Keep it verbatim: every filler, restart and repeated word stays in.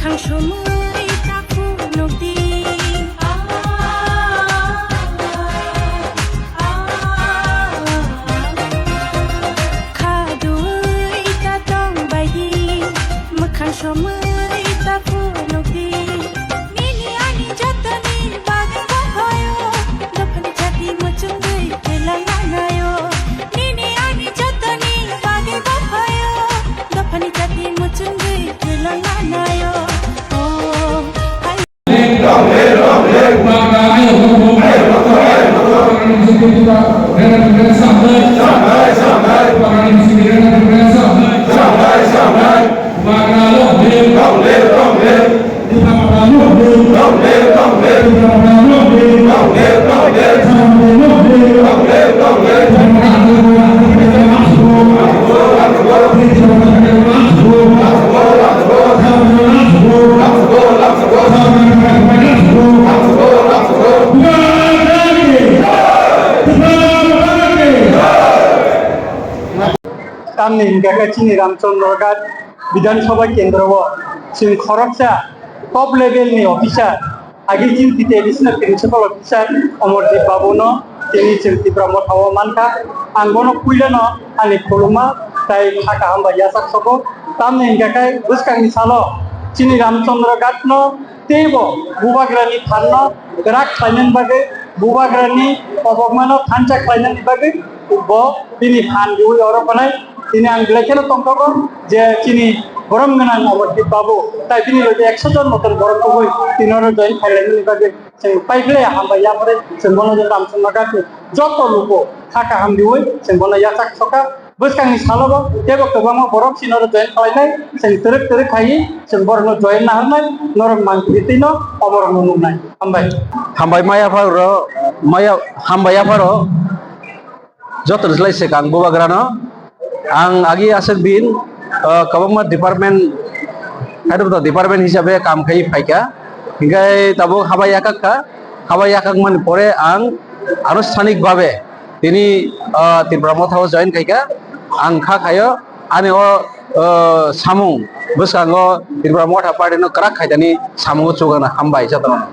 Ang somoi takhuk nukdi. Khadui ta tong baidi. Mwkhang somoi takhuk nukdi. Nini ani jotoni bagwi bophayo. Dophani chati muchungwi kailang manayo. Nini ani jotoni bagwi bophayo. Dophani chati muchungwi kailang manayo. Oh, hai. Tamni hingka khe chini Ramchandra Ghat Bidhan Sabha Kendro o chwng khoroksa top level ni officer, agi chini T T A D C ni principal officer Amarjit Babu no tini chwng Tipra Motha o mankha. Ang bono puila no ani khuluma tai kha kaham bai yachak sogo. Tamni hingka khe bwskang ni salo chini Ramchandra Ghat no teibo Bubagrani phanno kwrak khlainani bagwi, Bubagrani kobokmano thansa khlainani bagwi bo bini phan riui oro phanai. Tini ang belai kheno tongthogo je chini borom gwnang Amarjit Babu, tai bini loge ekso jon moton borok kubui tini oro join khlainani bagwi chwng pai khlai hambai yaphre chwng bono je Ramchandra Ghat ni joto luku kha kaham riui chwng bono yachak soka. Bwskangni salobo teibo kwbangma borok chini oro join khlainai, chwng twrwk twrwk khaiwi chwng borokno join naharnai, norok mangpili twino oborokno nuknai. Hambai. Hambai maya pharo, maya, hambai yapharo, joto rwlai se kang Bubagrano. Ang agi aswk din, ah, kwbangma department, head of the department hisabe kam khai phaikha. Hinkhe tabuk habai yakhak kha, habai yakhak mani pore ang anusthanik babe tini, ah, Tipra Motha o join khaikha. Ang kha khayo ani o, ah, samung bwskango Tipra Motha party no kwrak khaitani samungo chugana hambai jotono.